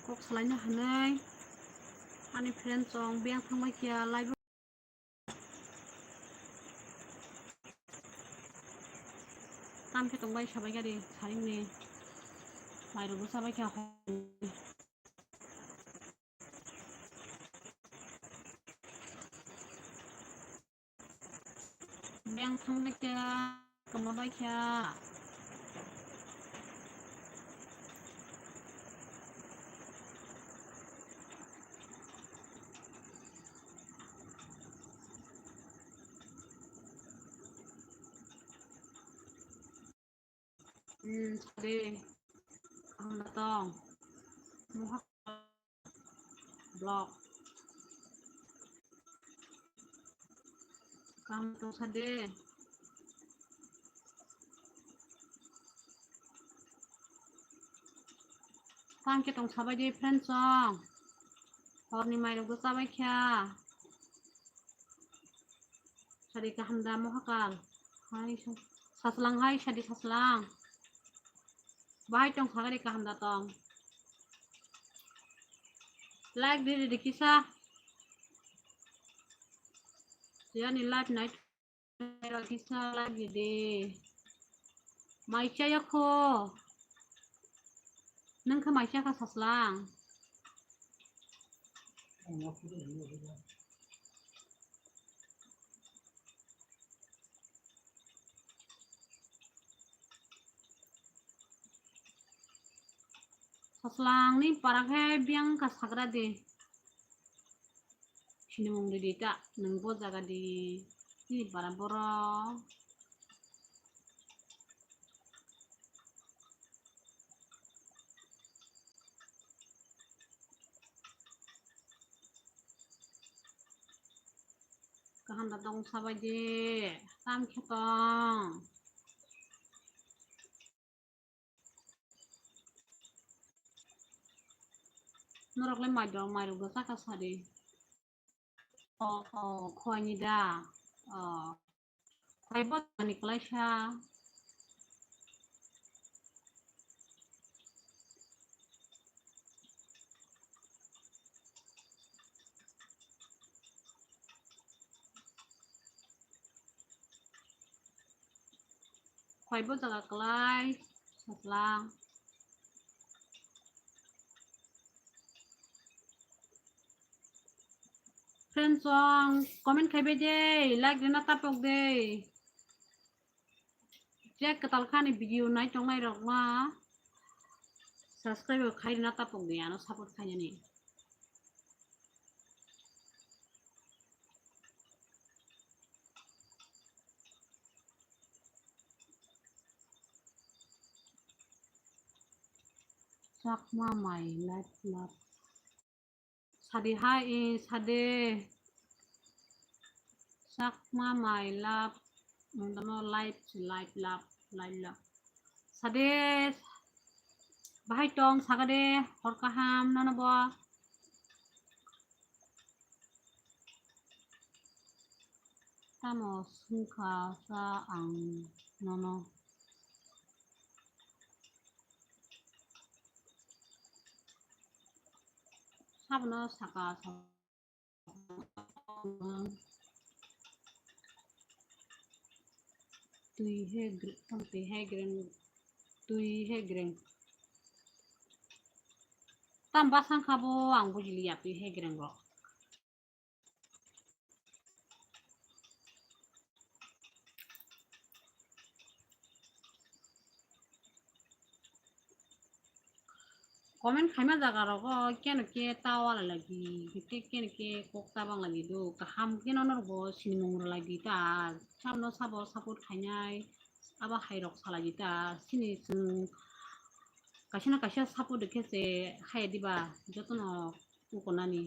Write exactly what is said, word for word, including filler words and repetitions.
Kok salaina hinwi ani friend chong biyang thangbai kha live. Tam khe tongbai sabai gari saringni. Mairok bo chabai kha. Beng thangbai kha, kwmabai kha. Hmm, sade. Ang datang. Mohak. Block. Kaham tong sade. Kaham khe tong sabai di friend song. Horni mairok bo chabai kha. Sadi kaham da mohakal. Hai sa-, saslang hai sadi saslang. Bahai tong sagari kaham da tong. Like di di kisa. Yani live night kisa like di di. Mai chaya kho. Nang kha mai chakha saslang. Saslang ni para khe biyang ka sagra di. Sinimung di di ta, nang bo jaga di. Ni para borok. Kaham da tong sabai di, tam khe tong. Norok le mai rok, mai rok bo chakha sadi. O, o, khwani da. O. Khwai bo ni klaisa. Khwai bo jaga klai, saslang. Friends song, comment khai bai de, like rina tapok de. Check katal khani video nai tongnai rok ma subscribe khai rina tapok de, ano support khainani. Chakma mai life love. Sadi hai, eh, sade. Chakma mai love. Mono life, life love, life love. Sade. Bahai tong sagade, hor kaham nono bo. Tamo sungkha sa ang nono. Sabono saka sa. Twi he gr-, tam twi he greng, twi he greng. Tam basang kha bo ang bujiliya twi he greng rok. Comment khaima jaga rogo keno khe ta wala lagi, khe keno khe kok ta bang lagi do, kaham keno norok bo sinimung rw lagi ta, sabono sabo support khainai, abo hai rok salai di ta, sini chwng kaisa na kaisa support khe se hai diba jotono ukonani.